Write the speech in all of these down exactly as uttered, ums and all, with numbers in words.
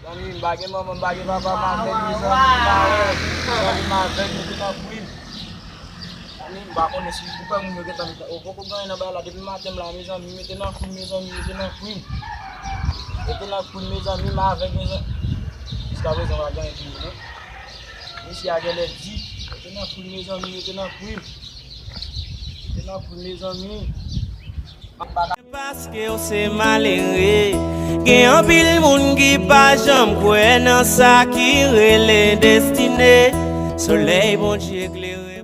Zanmi, m pa gen manman, m pa gen papa, m avèg, mezanmi, m avèg. Zanmi, m avèg, mete nan pri m. Zanmi, m pa konnen si ou kwè moun yo gentan, ou poko gen anyen nan bagay la. Depi maten m la, mezanmi, mete nan pri m, mezanmi, mete nan pri m. Mete nan pri m, mezanmi, m avèg, mezanmi. Jiskaprezan, pa gen anyen pou mwen, non. Mesye a genlè di, mete nan pri m, mezanmi, mete nan pri m. Mete nan pri m, mezanmi. Paske w se malere. Gen anpil moun ki pa janm kwè nan sa ki rele destine. Solèy Bondye klere.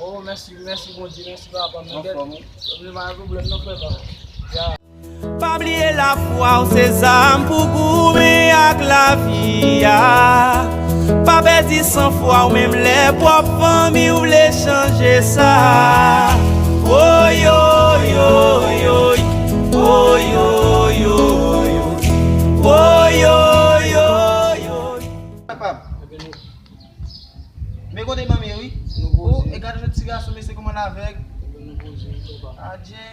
Oh, mèsi, mèsi Bondye, mèsi papa m. Anfòm, wi. Pwoblèm pa pwoblèm non, frè pa m. Ya. Pa bliye lafwa w se zam pou goumen ak lavi a. Pa pèdi sanfwa w menm lè pwòp fanmi w vle chanje sa. Woyoyoyoy, woyoyoyoy, woyoyoyoy. Papa m. Men kote manmi wi. Nou poze. Oh, e gade jan ti gason mesye kòman l avèg. Ebyen nou poze wi papa. Adje.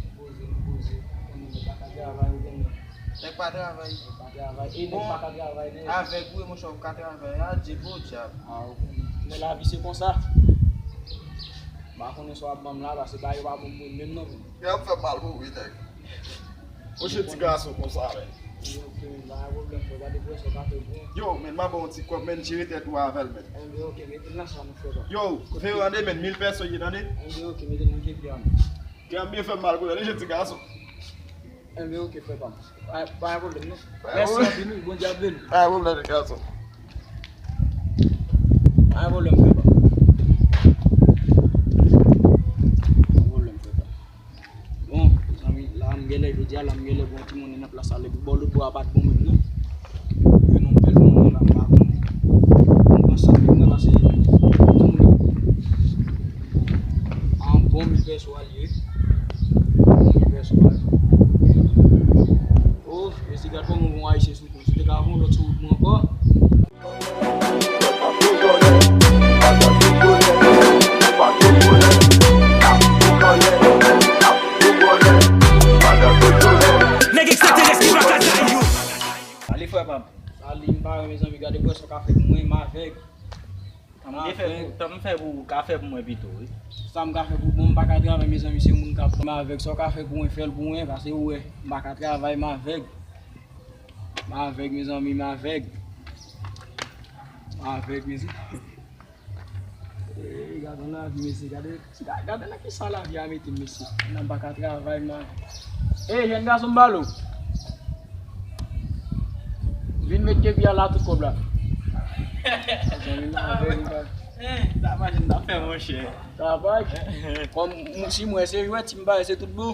Nou poze, nou poze. Konnen nèg pa ka travay, ou konnen. Nèg pa travay. Nèg pa travay, e nèg pa ka travay, nèg. Avèg wi monchè, ou ka travay. Adje gwo dyab. A, ou konnen. Men lavi se konsa. M pa konnen sa w ap ban m la, paske bagay yo pa bon pou mwen menm non. Yo ap fè mal pou wi nèg. Monchè ti gason konsa, men. Yo, men, pa gen pwoblèm, frè, pa deprese, w ka fè byen. Yo, men, m a ba w yon ti kòb, men, jere tèt ou avè l, men. Enben, oke, mete l nan sa nou fè, pa. Yo, Veran de, men, mil pèso ye, tande? Enben, oke, mete l nan kepi a, men. Kè m byen fè m mal kounye a, li jèn ti gason. Enben, oke, frè pa m. Pa, pa gen pwoblèm, non. Mèsi anpil, wi, Bondye ap beni. Pa gen pwoblèm, ti gason. Pa gen pwoblèm, frè pa m. Pa gen pwoblèm, frè pa m. Bon, zanmi, la m genlè, jodi a la m genlè bon timoun nan plas la, epi bò lòt bò a pa t bon menm non. Gen yon bèl moun la m pa konnen. M panse ke mwen pase moun yo. An bon mil pèso a l ye. Bon mil pèso a l ye. Oh, mesye gad kòman yon ayisyen sou wout mwen. Si w te ka yon lòt sou wout mwen ankò. Nèg ekstraterès ki pa ka trayi yo. Sali frè pa m. Sali m pa wè mezanmi, gade pwès ou ka fè pou mwen, m avèg. Tanm fè pou, tanm fè pou ou ka fè pou mwen pito wi. Sa m ka fè pou bon, m pa ka travay mezanmi, se moun k ap ban m avèg. Sa w ka fè pou mwen, fè l pou mwen, paske ou wè, m pa ka travay, m avèg. M avèg mezanmi, m avèg. M avèg mezanmi. Ey, gade yon lavi mesye, gade, gade nan kisa lavi a mete m mesye. Nan m pa ka travay man. Ey, jèn gason m pale w. Vin met kepi a la tout kòb la. Mezanmi, m avèg, m pa. Sa pa jèn nan fè monchè. Sa pa jèn. Kòm si mwen se jwèt, si m pale se tout bon.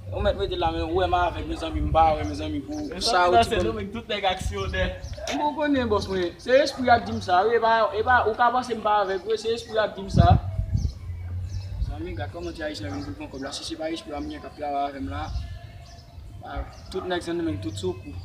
Ou mèt mete la, men ou wè m avèk mezanmi, m pa wè mezanmi pou sa ou ti bon. Tout nèg aksyonè. M poko konnen bòs mwen. Se espri a k di m sa wi, e pa, e pa, ou ka panse m pa avèk wi, se espri a k di m sa. Zanmi, gad kòman ti ayisyen vin pou l pran kòb la. Si se pa espri a, m gen k ap travay avè m la. Tout nèg se nou menm, tout sou kou.